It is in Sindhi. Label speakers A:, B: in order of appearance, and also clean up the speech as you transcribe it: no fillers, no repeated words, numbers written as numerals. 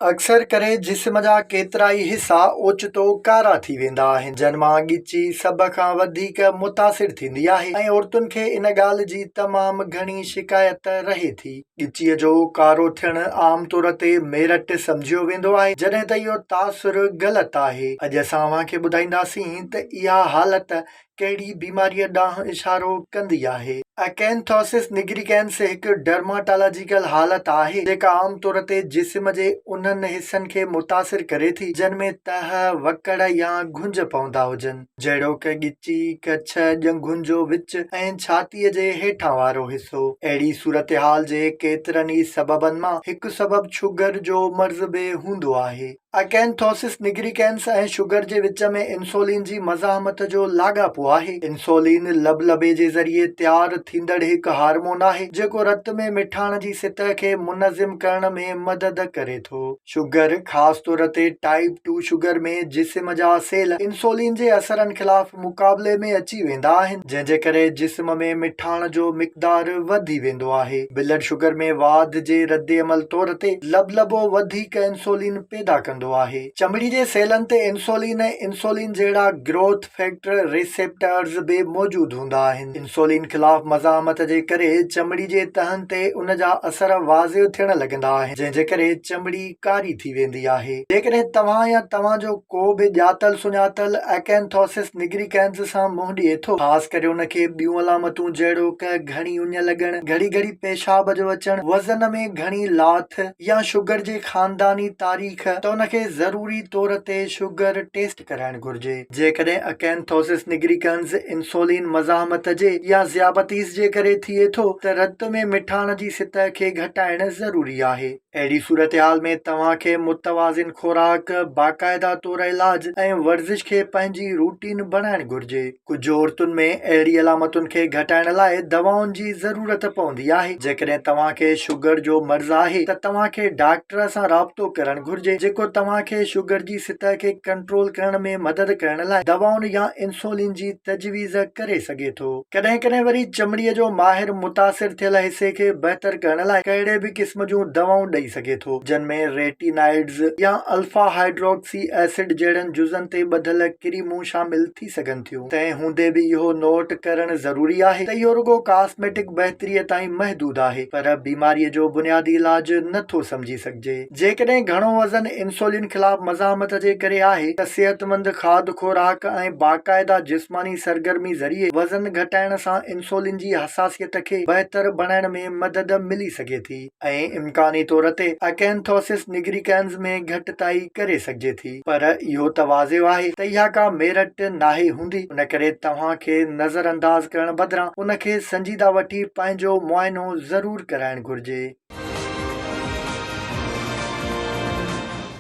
A: اڪثر ڪري جسم جا ڪيترائي حصا اوچتو ڪارا ٿي ويندا آهن، جن مان ڳچي سڀ کان وڌيڪ متاثر ٿيندي آهي ۽ عورتن کي ان ڳالهه جي تمام گهڻي شڪايت رهي ٿي. ڳچيء جو ڪارو ٿيڻ عام طور تي ميرٽ سمجهيو ويندو آهي، جڏهن ته اهو تاثر غلط آهي. اڄ اسان اوهان کي ٻڌائينداسين ته اها حالت ڪهڙي بيماريء ڏانهن اشارو ڪندي آهي. اڪينٿوسس نگريڪينس هڪ ڊرماٽالاجيڪل حالت آهي، جيڪا عام طور تي جسم جي انهن حصن کي متاثر ڪري ٿي، جن ۾ تهه، وڪڙ يا گهنج پوندا هجن، جهڙوڪ ڳچي، ڪڇ، ڄنگهن جو وچ ۽ ڇاتيء جي هيٺان وارو حصو. اهڙي صورتحال جي ڪيترن ئي سببن مان هڪ سبب شگر جو مرض به هوندو آهي. اڪينٿوسس نگريڪينس ۽ شگر جي وچ ۾ انسولين جي مزاحمت جو لاڳاپو آهي. انسولين لبلبي جي ذريعي تيار ٿيندڙ هڪ هارمون آهي، جيڪو رت ۾ مٺاڻ جي سطح کي منظم ڪرڻ ۾ مدد ڪري ٿو. شگر، خاص طور تي ٽائيپ ٽو شگر ۾ جسم جا سيل انسولين جي اثرن خلاف مقابلي ۾ اچي ويندا آهن، جنهن جي ڪري جسم ۾ مٺاڻ جو مقدار وڌي ويندو آهي. بلڊ شگر ۾ واڌ جي ردعمل طور تي لبلبو وڌيڪ انسولين پيدا ڪندو آهي. چمڙي جي سيلن تي انسولين ۽ انسولين جهڙا گروٿ فيڪٽر ريسيپٽرز به موجود هوندا آهن. انسولين خلاف مزاحمت جي ڪري چمڙي جي تهن تي ان جا اثر واضح ٿيڻ لڳندا آهن، جنهن جي ڪري چمڙي ڪاري ٿي ويندي آهي. جيڪڏهن توهان يا توهان جو ڪو به ڄاتل سڃاتل اڪينٿوسس نگريڪينز سان منهن ڏئي ٿو، خاص ڪري ان کي ٻيون علامتون جهڙوڪ گهڻي اڃ لڳڻ، گهڙي گهڙي پيشاب جو اچڻ، وزن ۾ گهڻي لاٿ يا شگر جي خانداني تاريخ ته ان کي ضروري طور تي شگر ٽيسٽ ڪرائڻ گهرجي. جيڪڏهن اڪينٿوسس نگريڪنز انسولين مزاحمت جي يا ذيابطيس جي ڪري ٿئي ٿو ته رت ۾ مٺاڻ جي سطح کي گهٽائڻ ضروري آهي. اهڙي صورتحال ۾ توهان کي متوازن خوراڪ، باقاعده طور علاج ۽ ورزش کي پنهنجي روٽين بڻائڻ گهرجي. ڪجهه عورتن ۾ اهڙي علامتن کي گهٽائڻ لاء دوائن جي ضرورت پوندي آهي. جيڪڏهن توهان کي شگر جو مرض آهي ته توهان کي ڊاڪٽر سان رابطو ڪرڻ گهرجي جيڪو توهان کي شگر جي سطح کي ڪنٽرول ڪرڻ ۾ مدد ڪرڻ لاء دوائن يا انسولين جي تجويز ڪري سگهي ٿو. ڪڏهن ڪڏهن وري چمڙيء جو ماهر متاثر ٿيل حصي کي بهتر ڪرڻ لاء ڪهڙي به قسم جون دوائون ڏئي سگهي ٿو، جن ۾ ريٽينائڊز يا الفا هائيڊروڪسي ايسڊ جهڙن جزن تي ٻڌل ڪريمون شامل ٿي سگهن ٿيون. تنهن هوندي به اهو نوٽ ڪرڻ ضروري آهي ته اهو رڳو ڪاسميٽڪ بهتريء تائين محدود آهي، پر بيماريء جو بنيادي علاج نه ٿو سمجهي سگهجي. جيڪڏهن گهڻو وزن انسولين خلاف مزاحمت جي ڪري آهي ته صحتمند کاڌ خوراڪ ۽ باقاعده جسماني سرگرمي ذريعي وزن گهٽائڻ سان انسولين جي حساسيت کي بهتر بڻائڻ ۾ مدد ملي سگهي ٿي ۽ امڪاني طور تي اڪينٿوسس نگريڪينز ۾ گهٽتائي ڪري سگهجي ٿي. پر اهو ته واضح آهي ته اها ڪا ميرٽ ناهي هوندي ان ڪري توهان کي نظرانداز ڪرڻ بدران ان کي سنجيده وٺي پنهنجو معائنو ضرور ڪرائڻ گهرجي.